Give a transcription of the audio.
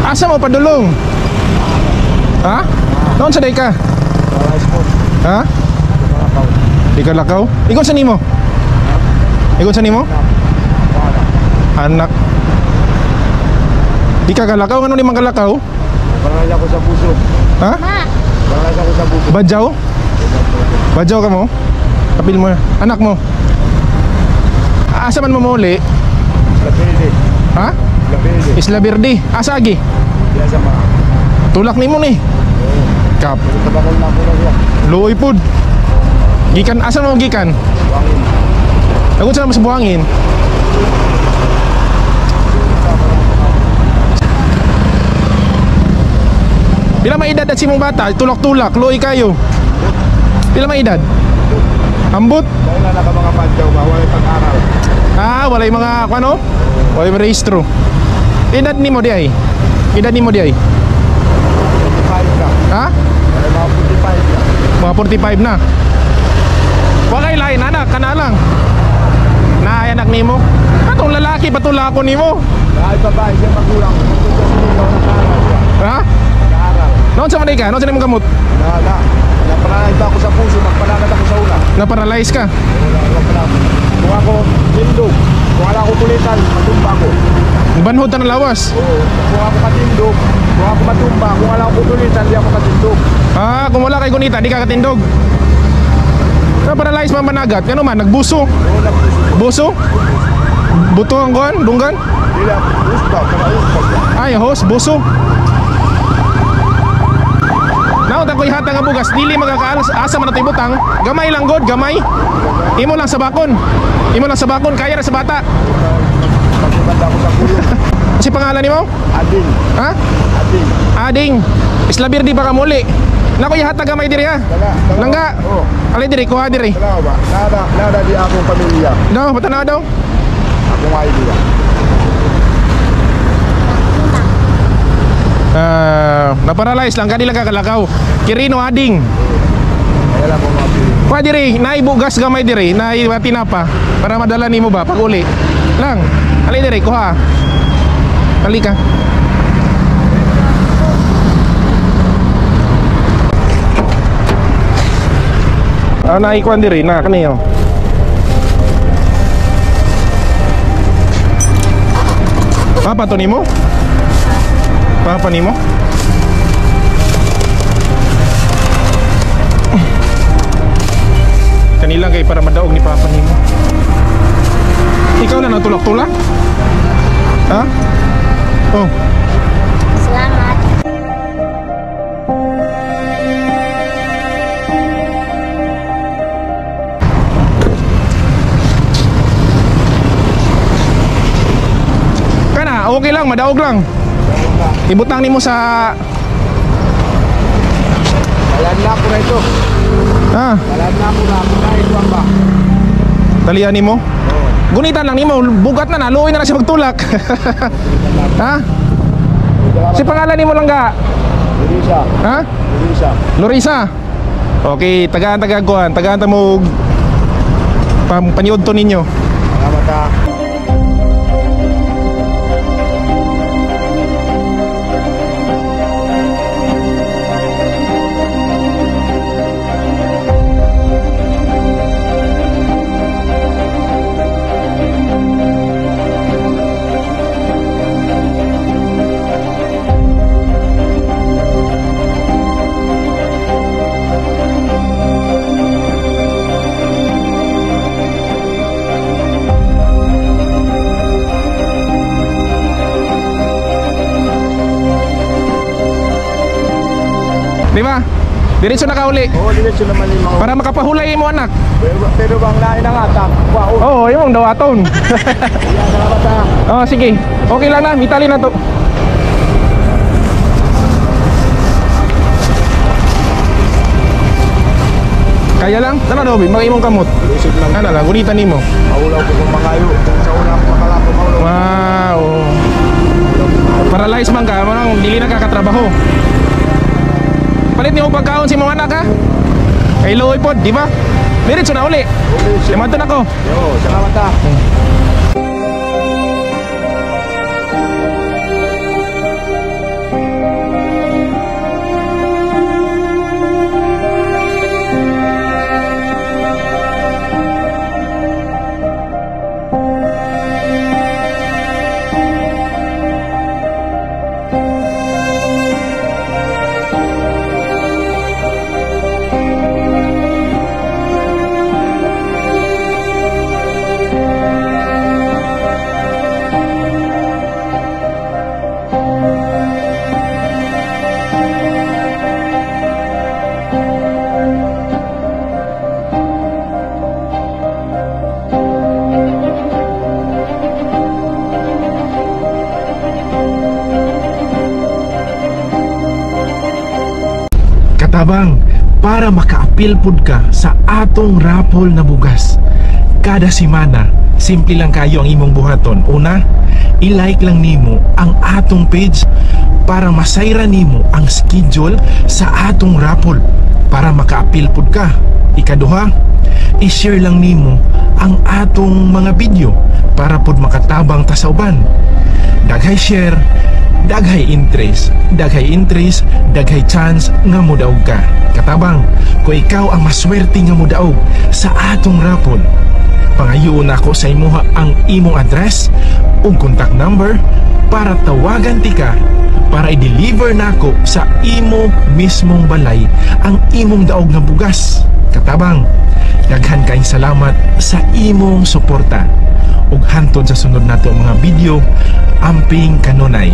Asa mo padulong? Ha? Noon sa day ka? Ha? Di ka lakaw? Ingon sa nimo? Ingon sa nimo? Anak. Di ka kalakaw? Ano ni mang kalakaw? Parang ako sa puso. Ha? Parang ako sa puso. Badyaw? Badyaw ka mo? Kapil mo. Anak mo? Asa man mo muli? Isla Verde. Ha? Isla Verde. Isla Verde. Asa agi? Diya sa mga. Tulak nimo ni. Kap. Tabakol na ako na siya. Luoy pud. Gikan asa mo gikan? Buhangin. Agud sa mo sa buhangin. Pila may edad at si mong bata? Tulak-tulak, luoy kayo. Pila may edad? Ambot? Dahil na naka mga padyaw ba? Wala'y pag-aral. Ah, walay mga ano? Walay mga rehistro. Edad nimo di ay? Edad nimo di ay? 45 na. Ha? Wala'y mga 45 na. Mga 45 na. Walay lain anak, kana lang. Naay anak nimo. Atong lalaki patula ako nimo. Dahil babae siya magulang. Nag-aaral siya. Ha? Nag-aaral. Noon sa manay ka? Noon sa nimong kamot? Wala. Naparalyze ako sa puso. Magpalagad ako sa una. Na-paralyze ka? Wala, wala pala. Kung ako tindog, kung wala ako kulitan, matumba ako. Banhod ta ng lawas. Oo. Kung ako matindog, kung ako matumba, kung wala ako kulitan, di ako matindog. Ah, kung wala kay gunita, di ka katindog. Na-paralyze man managat, kano man nagbuso. Oo, nagpuso. Buso? Buto ang kuan, dunggan? Dili ako, gusto, kaya Ay, host, buso. Naot ako ihatag nga bugas, dili magakaalas, asa man ato ibutang. Gamay lang god, gamay. Imo lang sa bakon. Imo lang sa bakon, kaya ra sa bata. Pagkakanda ako sa kulong. Si pangalan nimo? Ading, Ha? ading. Ading. Isla Verde pa ka muli. Nako ihatag gamay diri ha. Dala, dala. Langga. Oo. Alay diri, kuha diri. Dala ba? Nada, nada di akong pamilya. No, patanaw daw. Akong idea. Ah, na-paralyze lang kanila kakalakaw. Kirino Ading. Kaya lang akong mapili. Kuha diri, naibugas gamay diri, naay tinapa para madala nimo ba pag uli. Lang. Ali diri, kuha. Ali ka. Ah, naikuan diri na kaniyo. Papa to nimo? Papa nimo? Kanila kay para madaog ni Papa nimo. Ikaw na natulak-tulak? Ha? Oh. Salamat. Kana, okay lang, madaog lang. Ibutang nimo sa Balan na ako na ito. Ha? Balan na ako na ako na ito ang ba? Talian nimo? Oo. Gunitan lang nimo, bugat na na, luoy na lang siya magtulak. Ha? Si pangalan nimo lang ga? Lurisa. Ha? Lurisa. Lorisa. Okay, tagaan tagaan kuan, tagaan ta mo paniud to ninyo. Salamat ha. Di ba? Diretso na ka uli. Oo, diretso naman yung mga... Para makapahulay mo anak. Pero bang lain ang atang? Wow. Oo, oh, imong dawaton. Salamat ha. Oh, sige. Okay lang na, mitali na to. Kaya lang? Tara daw, mga imong kamot. Lusog lang. Ano lang, gunitan nimo. Maulaw ko kung mangayo. Kung sa una ako makalako, maulaw. Wow. Paralyzed man ka, manang dili na ka katrabaho. Palit nimo pagkaon si mong anak ha. Kay luoy pod, di ba? Diretso na uli. Limanton ako. Yo, salamat ha. Katabang, para makaapil pud ka sa atong raffle na bugas kada semana, simple lang kayo ang imong buhaton. Una, i-like lang nimo ang atong page para masayra nimo ang schedule sa atong raffle para makaapil pud ka. Ikaduha, i-share lang nimo ang atong mga video para pud makatabang ta sa uban. Daghay share, daghay interest, daghay interest, daghay chance nga modaog ka. Katabang, kung ikaw ang maswerte nga modaog sa atong raffle, pangayoon nako sa imuha ang imong address ug contact number para tawagan tika para i-deliver nako sa imo mismong balay ang imong daog nga bugas. Katabang, daghan kayong salamat sa imong suporta. Ug hantod sa sunod nato mga video, amping kanunay.